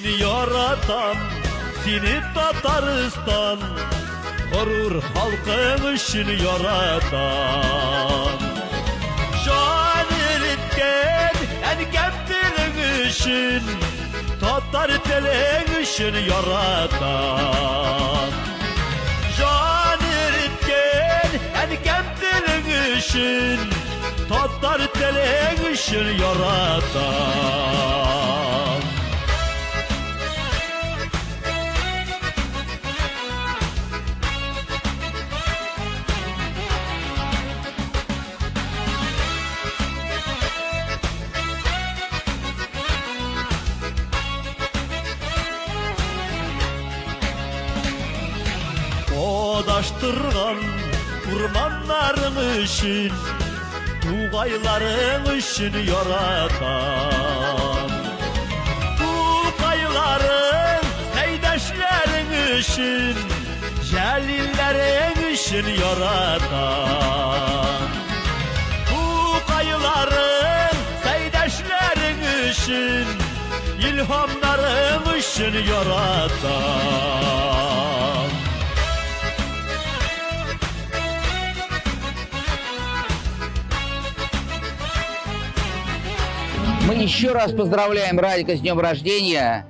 Яратам, сине Татарстан, горур халкың өчен яратам. Җан иреткән әнкәм телең өчен, татар телең өчен яратам. Җан иреткән әнкәм телең өчен, татар телең өчен яратам. Адаштырган урманнарың өчен, тугайларың өчен яратам. Тукайларың, Сәйдәшләрең өчен, Җәлилләрең өчен яратам. Тукайларың, Сәйдәшләрең өчен, илһамнарың өчен яратам. Мы еще раз поздравляем Радика с днем рождения.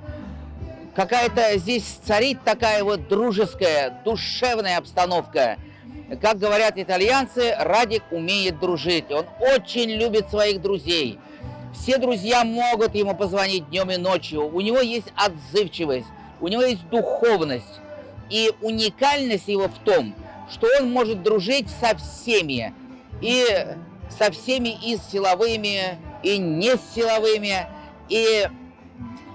Какая-то здесь царит такая вот дружеская, душевная обстановка. Как говорят итальянцы, Радик умеет дружить. Он очень любит своих друзей. Все друзья могут ему позвонить днем и ночью. У него есть отзывчивость, у него есть духовность. И уникальность его в том, что он может дружить со всеми. И со всеми и с силовыми, и не с силовыми, и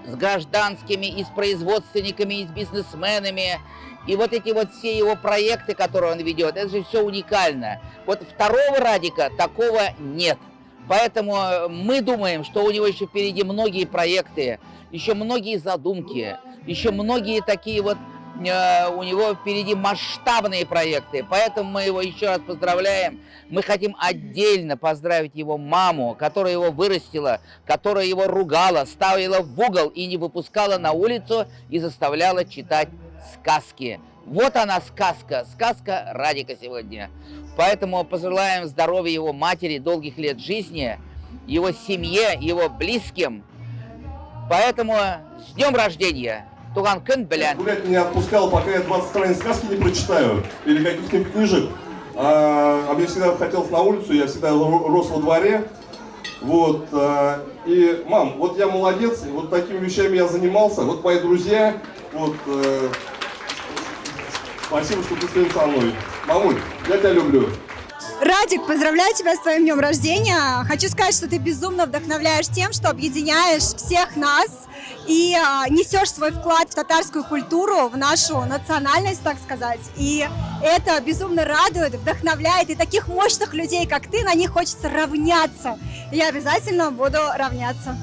с гражданскими, и с производственниками, и с бизнесменами. И вот эти вот все его проекты, которые он ведет, это же все уникально. Вот второго Радика такого нет. Поэтому мы думаем, что у него еще впереди многие проекты, еще многие задумки, еще многие такие вот у него впереди масштабные проекты. Поэтому мы его еще раз поздравляем. Мы хотим отдельно поздравить его маму, которая его вырастила, которая его ругала, ставила в угол и не выпускала на улицу и заставляла читать сказки. Вот она сказка, сказка Радика сегодня. Поэтому пожелаем здоровья его матери, долгих лет жизни, его семье, его близким. Поэтому с днем рождения! Туган көн белән! Гулять меня отпускал, пока я 20 страниц сказки не прочитаю или каких-нибудь книжек. А мне всегда хотелось на улицу, я всегда рос во дворе. Вот, и, мам, вот я молодец, вот такими вещами я занимался, вот мои друзья, вот, спасибо, что ты со мной. Мамуль, я тебя люблю. Радик, поздравляю тебя с твоим днем рождения. Хочу сказать, что ты безумно вдохновляешь тем, что объединяешь всех нас и несешь свой вклад в татарскую культуру, в нашу национальность, так сказать. И это безумно радует, вдохновляет. И таких мощных людей, как ты, на них хочется равняться. И я обязательно буду равняться.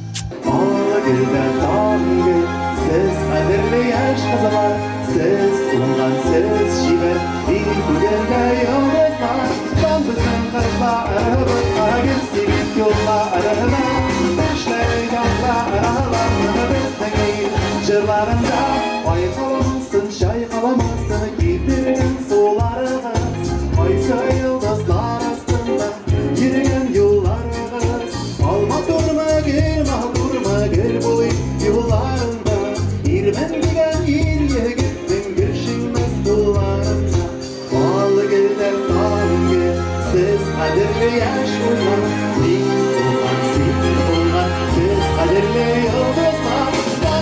Җырларында айкаламасын, чайкаламасын кипергән суларыгыз, кайсы йолдызлар астында йөргән юлларыгыз. Ал матурмы, гел матурмы, гел булыйк юлларында. Ирмен дигән ир егетнең гел шиңмәс кулларында. Ал гөлдә тал гөл, сез кадерле яшь уйлар, мин булган, син булган, сез кадерле йолдызлар.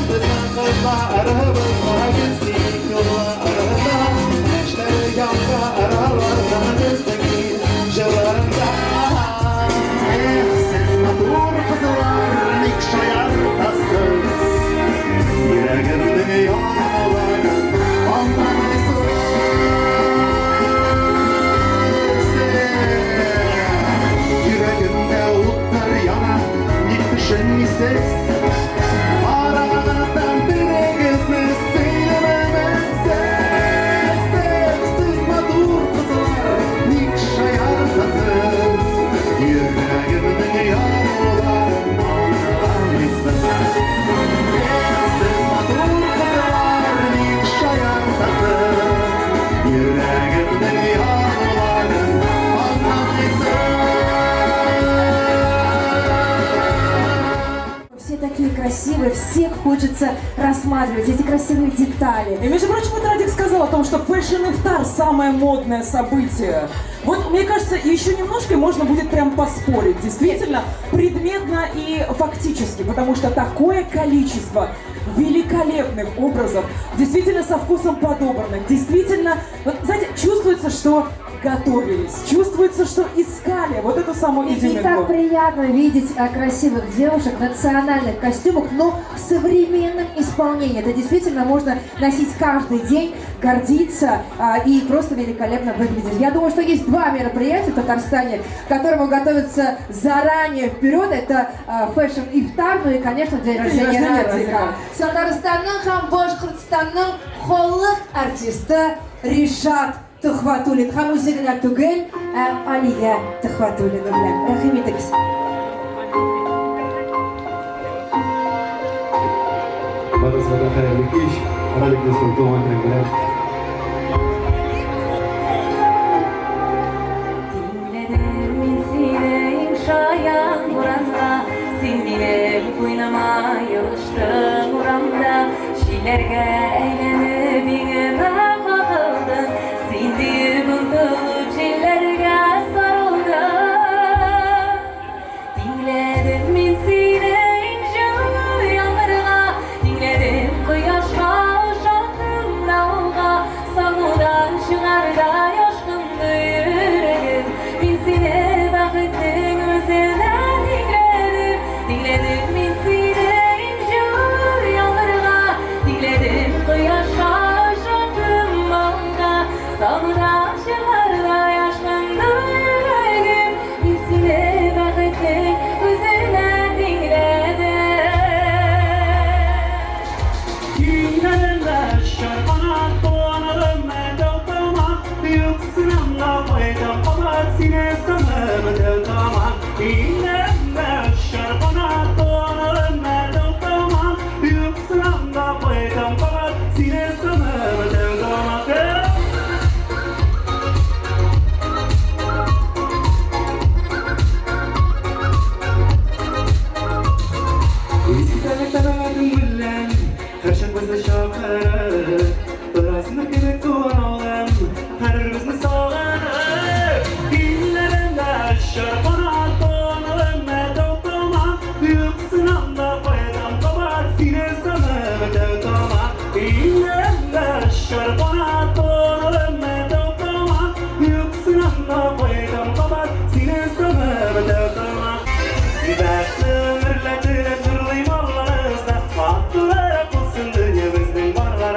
Безнең кызларыбызга гел юлларында, яшьләре яңгыраларда безнең ил җырларында. Эх, сез матур кызлар, ник шаяртасыз? Йөрәгемнең яраларын аңламыйсыз. Йөрәгемдә утлар яна, ник төшенмисез? Арагыздан берегезне сөйләмәмәнсез. Эх, сез матур кызлар, ник шаяртасыз? Йөрәгемнең яраларын аңламыйсыз. Эх, сез матур красивые, всех хочется рассматривать, эти красивые детали. И, между прочим, вот Радик сказал о том, что Fashion Iftar самое модное событие. Вот, мне кажется, еще немножко и можно будет прям поспорить. Действительно, предметно и фактически, потому что такое количество великолепных образов, действительно со вкусом подобранных, действительно, вот, знаете, чувствуется, что готовились, чувствуется, что искали вот эту самую И так изюминку. приятно видеть красивых девушек в национальных костюмах, но в современном исполнении. Это действительно можно носить каждый день, гордиться и просто великолепно выглядеть. Я думаю, что есть два мероприятия в Татарстане, к которому готовятся заранее вперед. Это Fashion Iftar, ну и, конечно, день рождения рождения Радика. Радика. Татарстанның һәм Башкортстанның халык артисты Ришат Төхвәтуллин һәм үзе генә түгел, ә Алия Төхвәтуллина белән. Рәхим итегез. Барыгызга да хәерле кич. Радик дустым, туган көнең белән. Тиңләдем мин сине иң шаян буранга, Син минем куйныма елыштың урамда, Җилләргә әйләнеп иңемә кагылдың, Син диеп онтылып җилләргә сарылдым. Тиңләдем мин сине иң җылы яңгырга, Тиңләдем кояшка, ошаттым давылга, Сагынудан чыгардай ашкынды йөрәгем. Мин сине бәхетнең үзенә тиңләдем. Тиңләдем мин сине иң җылы яңгырга, Тиңләдем кояшка, ошаттым давылга, Сагынудан чыгардай ашкынды йөрәгем. Мин сине бәхетнең үзенә тиңләдем. Günlerinde şarkana donarım dağıtamam. Yoksunumla koydum kabat sine sanırım dağıtamam. Günlerinde şarkana donarım dağıtamam. Yoksunumla koydum kabat sine sanırım dağıtamam. Белән һәрчак безне чакырып, Беразны кебек туган авылым, һәрберебезне сагынып. Илләрендә чырпына тоналым, дәүтама, юксынам да кайтам кабат сине сагынып, дәүтама. Илләрендә чырпына тоналым, дәүтама, юксынам да кайтам кабат сине сагынып, дәүтама. Бәхетле өмерләр теләп җырлыйм алларыбызда, Матуррак булсын дөнья безнең барларыбызда.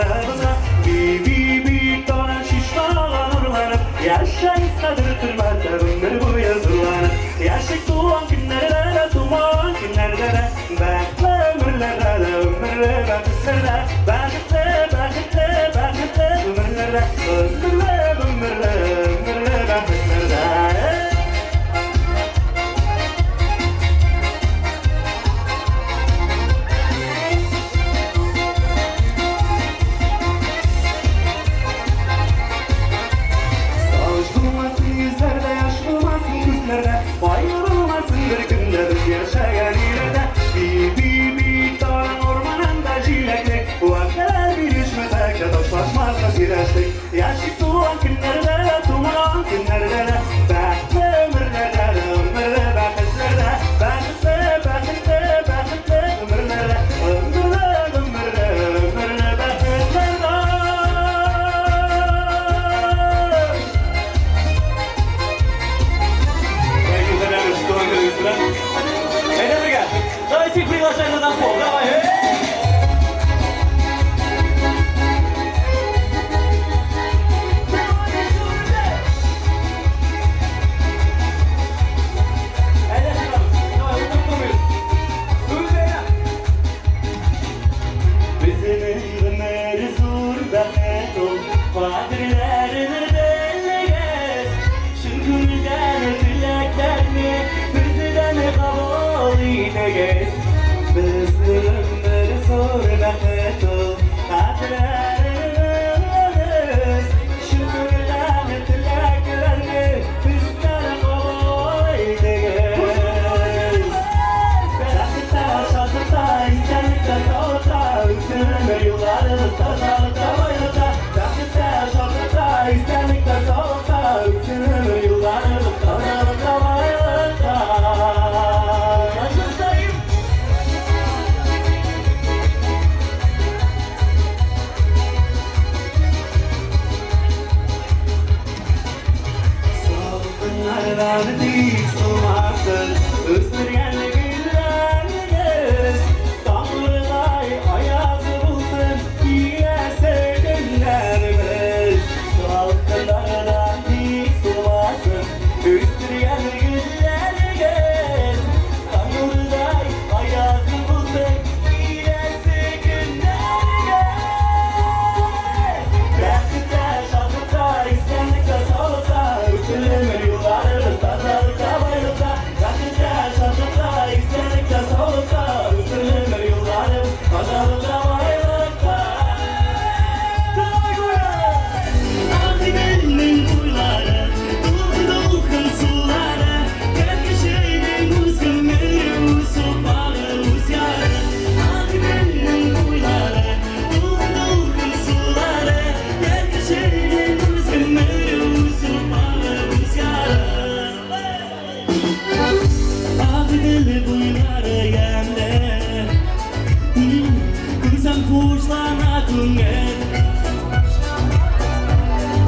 хушлана күңел.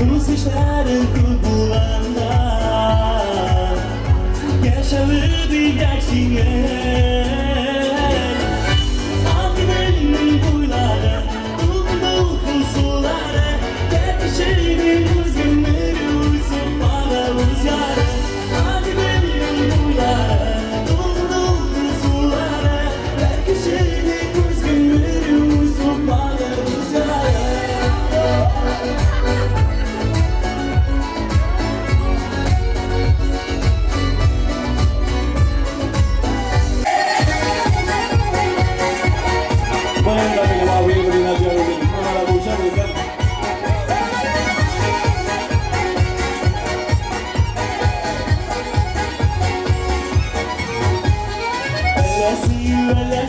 Дус ишләрең күп булганда, яшәве бигрәк җиңел. Агыйделнең буйлары, дулкын-дулкын сулары, һәр кешенең үз гомере, үз сукмагы, үз яры. Агыйделнең буйлары, дулкын-дулкын сулары, һәр кешенең үз гомере, үз сукмагы, үз яры. Баянда минем абыем Ринат Яруллин. Моңа буйча безнең Әллә сөю, әллә